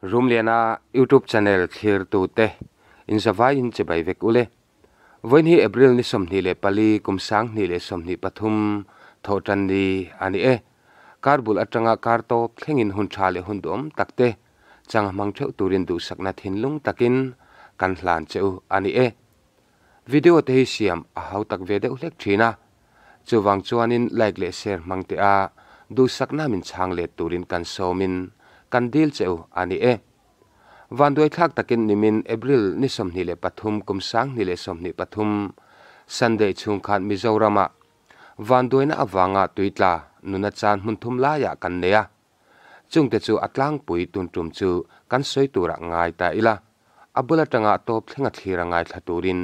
Rumliana YouTube channel thlirtute inzavaiin chibai vek ule. Vawiin hi April ni 24 kum 2023 thawhtan ni a ni e. Kar bul atanga kar tawp thlengin hun tha leh hun duhawm takte chang hmang theuh turin duhsakna thinlung takin kan hlan che u a ni e. Video te hi siam a hau tak ve deuh hlek thin a, chuvang chuanin like leh share hmang teh a duhsakna min chhang let turin kan sawmin kan dil che u a ni e. Vanduai thlak takin nimin April ni 23 kum 2023 Sunday chhung khan Mizoramah vanduaina avanga tuitla nuna chan hmun thum laiah kan nei a. Chungte chu a tlangpui tun tum chu kan sawi turah ngai ta ila, a bul atanga tawp thlenga thlir a ngaithla turin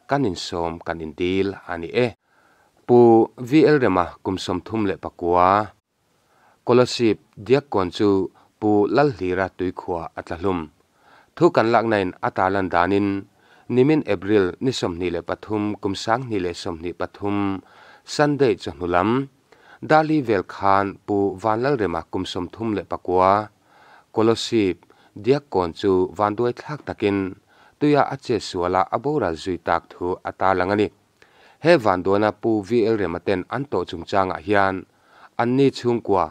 kan insawm kan indil a ni e. Pu VL Rema kum 39, Kolasib Diakkawn chu Pu Lalhlira tuikhua a tla hlum. Thu kan laknain a tarlan danin nimin April ni 23 kum 2023 Sunday chawhnu lam Dali vel khan Pu Vanlalrema kum 39, Kolasib Diakkawn chu vanduai thlak takin tuia a che suala a boral zui tak thu a tarlang a ni. He vanduana Pu VL Rema ten an tawh chungchangah hian anni chhungkua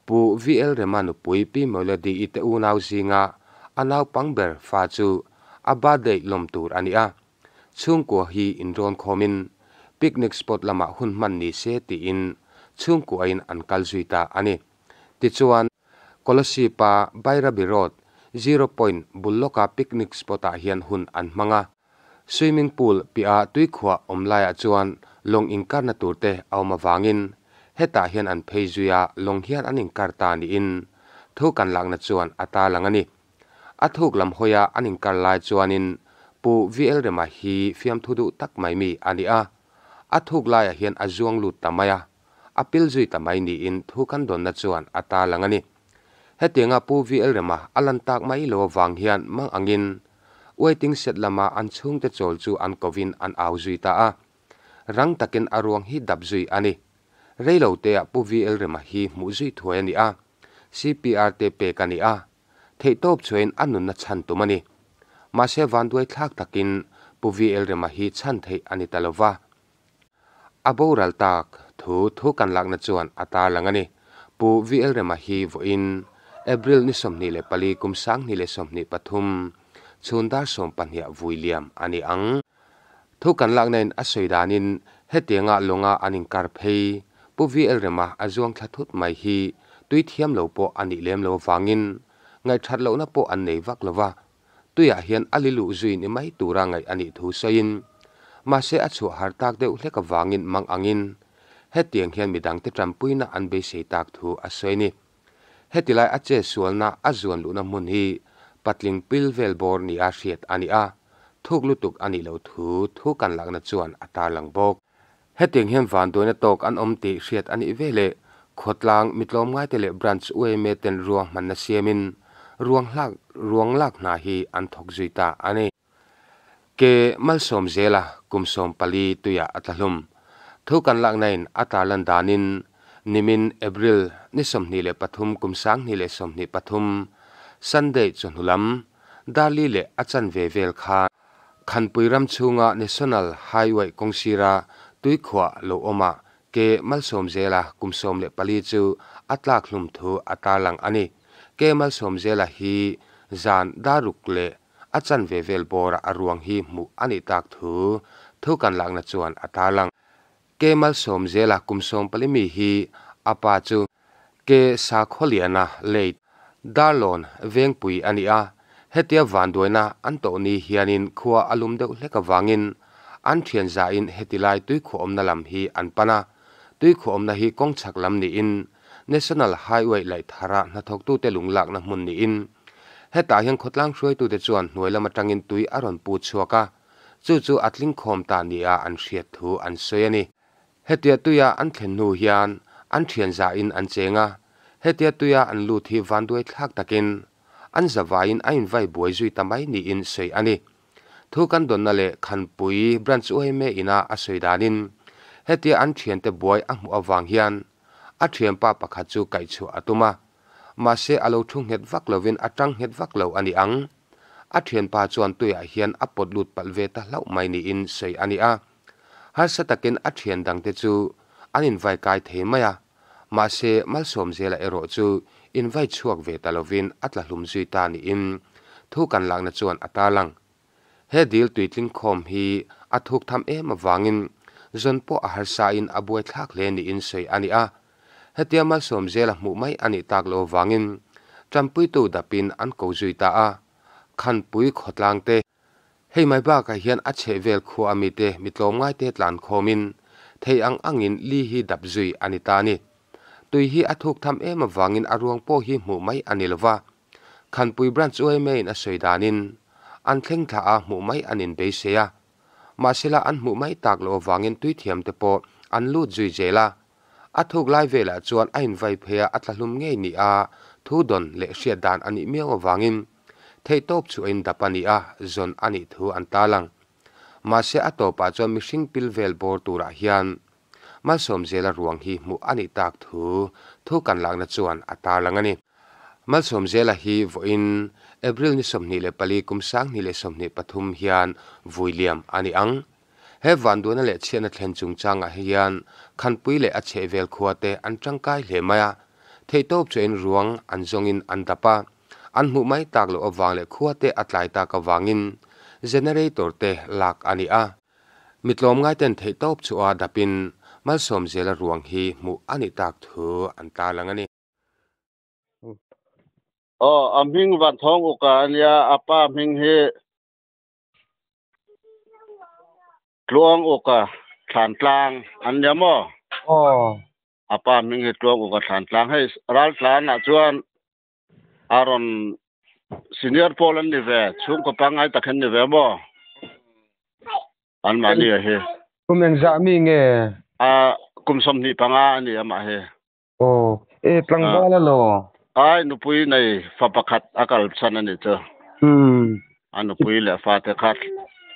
Pu VL Rema nupui Pi Melody i te unau zinga a naupang ber fa chu a birthday lawm tur a ni a. Chhungkua hi inrawn khawmin picnic spot lamah hun hman ni se tiin chhungkuain an kal zui ta a ni. Tichuan, Kolasib-a Bairabi Road, Zero Point bul lawka picnic spot-ah hian hun an hmang a. Swimming pool piah tuikhuah awm laiah chuan lawng inkarna tur te a awm avangin hetah hian an phei zui a, lawng hian an inkar ta niin thu kan lakna chuan a tarlang a ni. A thuk lam hawia an inkar lai chuanin Pu VL Rema hi fiamthu duh tak mai mi a ni a, a thuk laiah hian a zuang lut ta mai a, a pil zui ta mai niin thu kan dawnna chuan a tarlang a ni. Hetianga Pu VL Rema a lan tak mai lo avang hian mang angin waiting shed lama an chhungte chawl chu an kovin an au zui ta a. Rang takin a ruang hi dap zui a ni. Reilo teah Pu VL Rema hi hmuh zui thuai a ni a, CPR te pek a ni a, theihtawp chuain a nunna chhan tum a ni. Mahse vanduai thlak takin Pu VL Rema hi chhan theih a ni ta lova. A boral tak thu thu kan lakna chuan a tarlang a ni. Pu VL Rema hi vawiin April ni 24 kum 2023 chhun dar 12 vui liam a ni ang. Thu kan laknain a sawi danin hetianga lawnga an inkar phei Pu VL Rema a zuang thla thut mai hi tui thiam lo pawh a nih lem lo avangin ngaihthat lohna pawh an nei vak lova. Tuiah hian a li luh zui ni mai tura ngaih a nih thu sawiin, mahse a chhuah har tak deuh hlek avangin mang angin hetiang hian midangte tanpuina an beisei tak thu a sawi a ni. Hetilai a che sualna a zuan luhna hmun hi patling pil vel bawr nia hriat a ni a, thuk lutuk a nih loh thu thu kan lakna chuan a tarlang bawk. Hetiang hian vanduaina tawk an awm tih hriat a nih veleh khawtlang mitlawmngaite leh branch UMA ten ruang hmanna siamin ruang hlak ruang lak hna hi an thawk zui ta a ni. Ke malsawm zela kum 14 tuiah a tla hlum. Thu kan laknain a tarlan danin nimin April ni 23 kum 2023 Sunday chawhnu lam Darli leh a chanve vel khan Khanpui ram chhunga National Highway kawngsira tuikhuah lo awmah ke malsawm zela kum 14 chu a tlak hlum thu a tarlang a ni. Ke malsawm zela hi zan daruk leh a chanve vel bawrah a ruang hi hmuh a nih tak thu thu kan lakna chuan a tarlang. Ke malsawm zela kum 14 mi hi a pa chu ke Sakhawliana late Darlawn vengpui a ni a, hetia vanduaina an tawh ni hianin khua a lum deuh hlek avangin an thian zain hetilai tuikhuah awmna lam hi an pan a, tuikhuah awmna hi kawng chhak lam niin National Highway laih thara hnathawktute lung lakna hmun niin hetah hian khawtlang hruaitute chuan hnuai lam atangin tui a rawn pu chhuak a, chu chu a tling khawm ta nia an hriat thu an sawi a ni. Hetia tuia an thlen hnu hian an thian zain an cheng a, hetia tuia an lut hi vanduai thlak takin an zavaiin a invai buai zui ta mai niin sawi a ni. Thu kan dawnna leh Khanpui branch UMA ina a sawi danin hetia an thiante buai a hmuh avang hian a thianpa pakhat chu kaihchhuah a tum a. Mahse a lo thu nghet vak lovin a tang nghet vak lo a ni ang. A thianpa chuan tuiah hian a pawt lut palh ve ta hlauh mai niin sawi a ni a. Harsa takin a thian dangte chu an invai kai thei mai a, mahse Malsawmzela erawh chu invai chhuak ve ta lovin a tla hlum zui ta niin thu kan lakna chuan a tarlang. He dil tuitling khawm hi a thuk tham em avangin zawn pawh a harsain a buaithlak hle niin sawi a ni a. Hetia Malsawmzela hmuh mai a nih tak lo avangin Ṭanpuitu dapin an ko zui ta a, Khanpui khawtlang te, Hei mai bakah hian a chhehvel khua mite mi tlawmngaite tlan khawmin thei ang angin li hi dap zui a ni ta a ni. Tui hi a thuk tham em avangin a ruang pawh hi hmuh mai a ni lova. Khanpui Branch YMA-in a sawi danin an thleng thla a hmuh mai an inbeisei a. Mahsela an hmuh mai tak loh avangin tuithiamte pawh an lut zui zel a. A thuk lai velah chuan a invai phei a, a tla hlum ngei ni a, thu dawn leh hriat dan a nih miau avangin theihtawp chu a indap a ni a, zawn a nih thu an talang. Mahse a tawpah chuan mihring pil vel bawr turah hian Malsawmzela ruang hi hmuh a nih tak thu thu kan lakna chuan a tarlang a ni. Malsawmzela hi vawiin April ni 24 kum 2023 hian vui liam a ni ang. He vanduana leh chhiatna thlen chungchangah hian Khanpui leh a chhehvel khuate an tangkai hle mai a, theihtawp chuain ruang an zawngin an dap a, an hmuh mai tak loh avang leh khuate a tlai tak avangin generator te lak a ni a. Mi tlawmngaiten theihtawp chu a dapin Malsawmzela ruang hi hmuh a nih tak thu an tarlang a ni. Aw, a hming Vanthawng Uka a nia, a pa hming hi Tluang Uka Thlantlang an nia maw? Aw. A pa hming hi Tluang Uka Thlantlang. Hei Raltlan ah chuan a rawn senior pawl an ni ve, chhungkaw pangngai tak an ni ve maw? Anmahni a hi. Kum engzah mi nge? A kum 25 a ni amah hi. Aw, e tlangval a law? Ai, nupui nei fa pakhat a kal chhan a nih chu. A nupui leh fa te kha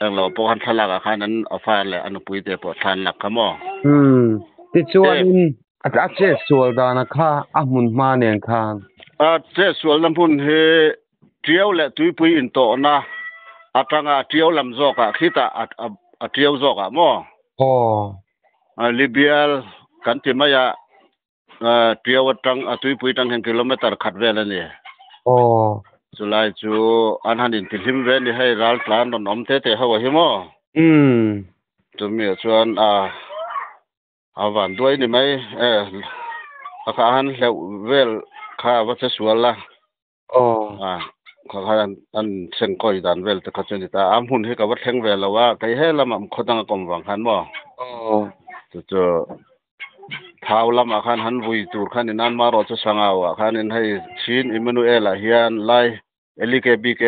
englo pawh khan thlalak ah khan an a fa leh a nupui te pawh thlan lak kha maw? Tichuanin a chet sual dana kha a hmun hma nen khan. A chet sualna hmun hi Tiau leh Tuipui intawhna atanga Tiau lam zawkah khitah a Tiau zawkah maw? Aw. Libial kan ti mai a, Tiau atang a Tuipui tang hian kilometer khat vel a ni. Aw. Chulai chu an han intihlim ve a ni hei ral tlan rawn awm te te ho a hi maw? Umm. Chumi ah chuan a a van duai ni mai e, a kha han hleuh vel kha a va che sual a. Aw. A kha khan an an sengkawi dan vel te kha chu a ni ta a, a hmun hi ka va thleng ve lo a, kei he lamah khaw danga kawm vang khan maw. Aw. Chu chu thau lamah khan han vui tur khan in an marawh chu sangau ah khanin hei Chin Emmanuel ah hian lai LKBK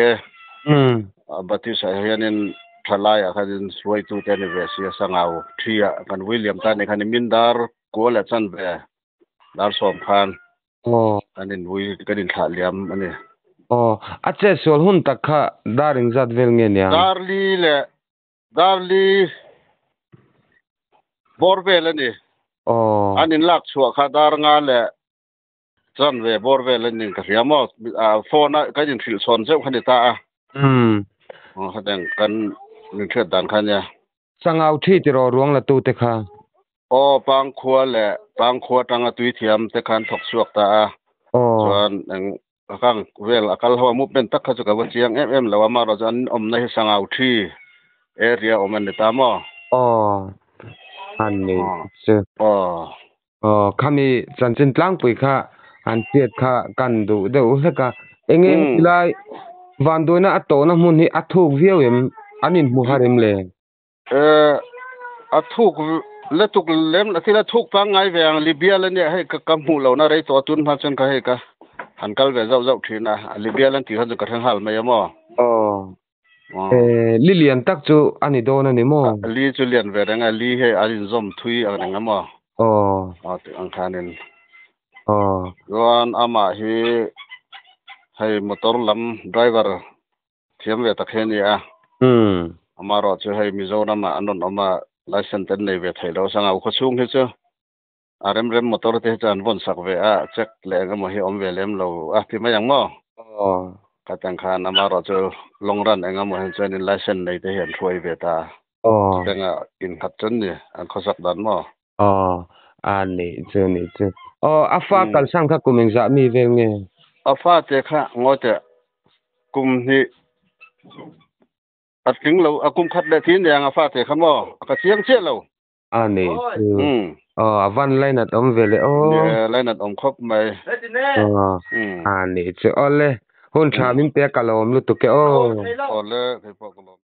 Baptist ah hianin thalai ah khanin hruaitu te a ni ve si a sangau thi ah kan vui liam ta anih khan min dar kual leh chan ve dar sawm khan. Aw. Kan in vui, kan in thlah liam a ni. Aw, a chet sual hun tak kha dar engzat vel nge nia? Dar li leh dar li bawr vel a ni. Aw. An in lak chhuah kha dar nga leh chan ve bawr vel a ni ka hria maw? Phone a kan in hrilh chhawn zeuh kha ni ta a. Umm. Aw, hetiang kan min hriat dan kha nia. Sangau thi tiraw ruang la tu te kha. Aw, Pangkhua leh Pangkhua atanga tuithiam te khan thawk chhuak ta a. Aw. Chuan eng a kang vel a kal ho a movement tak kha chu ka va chiang em em lo a, amaherawhchu chu an awmna hi Sangau thi area awm a ni ta maw? Aw, an ni chu. Aw. Aw, khami chanchin tlangpui kha an hriat kha kan duh deuh hlek a. Enge helai vanduaina a tawhna hmun hi a thuk viau em? An inhmu har em le? A thuk lutuk lem la thil a thuk pangngai ve ang Libya la nia hei ka ka hmuh lohna rei tawh a tun hma chuan ka hei ka han kal ve zauh zauh thin a Libya lan tih khan chu ka thleng nghal mai a maw? Aw li lian tak chu a ni dawn a ni maw? Li chu lian ve reng a li hei an inzawm thui ang reng a maw? Aw. Aw tih ang khanin. Aw. Chuan amah hi hei motor lam driver Thiam ve tak hi a ni a. Amaherawhchu hei Mizoramah an rawn awm a, license te an nei ve thei lo. Sangau khawchhung hi chu. A rem rem motor te chu an vawn sak ve a, check leh eng emaw hi a awm ve lem lo a ti mai ang maw? Ka tang khan amaherawhchu long run eng emaw hian chuanin license nei te hi an hruai ve ta a, chutanga innghat chuan ni an khawsak dan maw? Aw, a nih chu nih chu. Aw, a fa kalsan kha kum engzah mi vel nge? A fa te kha ngawi teh kum hnih. A tling lo, a kum khat leh thin eng a fate kha maw? A ka chiang chiah lo. A nei chu. Aw, a van lainat awm ve le aw. Ni e, lainat awm khawp mai. Aw, a nei chu. Awle, hun tha min pek ka lawm lutuk e aw. Awle, kei pawh ka lawm.